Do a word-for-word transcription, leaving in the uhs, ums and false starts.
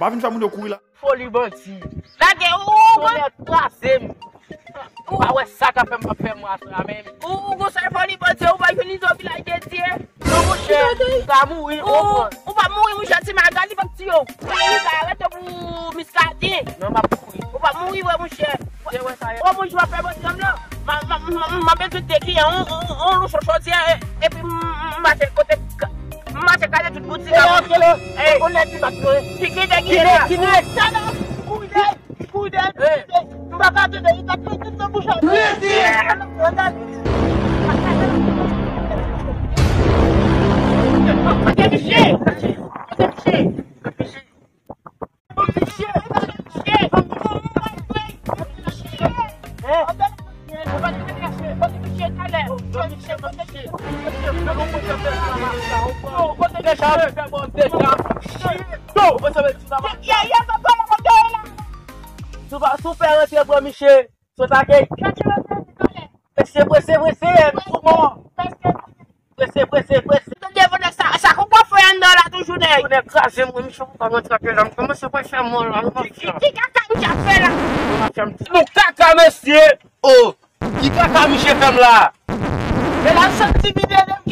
Pa vin fè moun yo kouri la. Foli bandi. Lage ou ou Tonnè kraze m. Ou pa wè sa k ap fè m ap fè mwa sa menm. ou ou gon sèl foli bandi ou pa jwenn izo vilaj de Dye. Non monchè, ou ka mouri, ou Ou pran. ou pa mouri mouchè ti magali pa tiye w. Ou ka rete pou miskaden. Non, m ap mouri. Ou pa mouri vre mouchè. Te wè sa ye. O mouch w ap fè bòt janm lan. M ap bezwen te ki an on lou chochodyè epi m mache kote m mache kale tout bouti la. Ou nèg ki bat mwen. Kite ki la. Ki nèg? Kouri dèyè. Kouri dèyè. M pa ka tande li tap mete nan bouch. Kote misye? Kote misye? Si w fè rantre pran miche, sot ake. Prese, prese, prese, m sou mò. Prese, prese, prese. Tande vòlè sa, sa kou pa fè anndan la toujou nèg. Nèg kraze m, miche pa rantre ake la. M kòmanse pa fè mò la. Ki kaka m ap fè la? Nou kaka mesye. Oh, ki kaka miche fè m la? E la santi vide de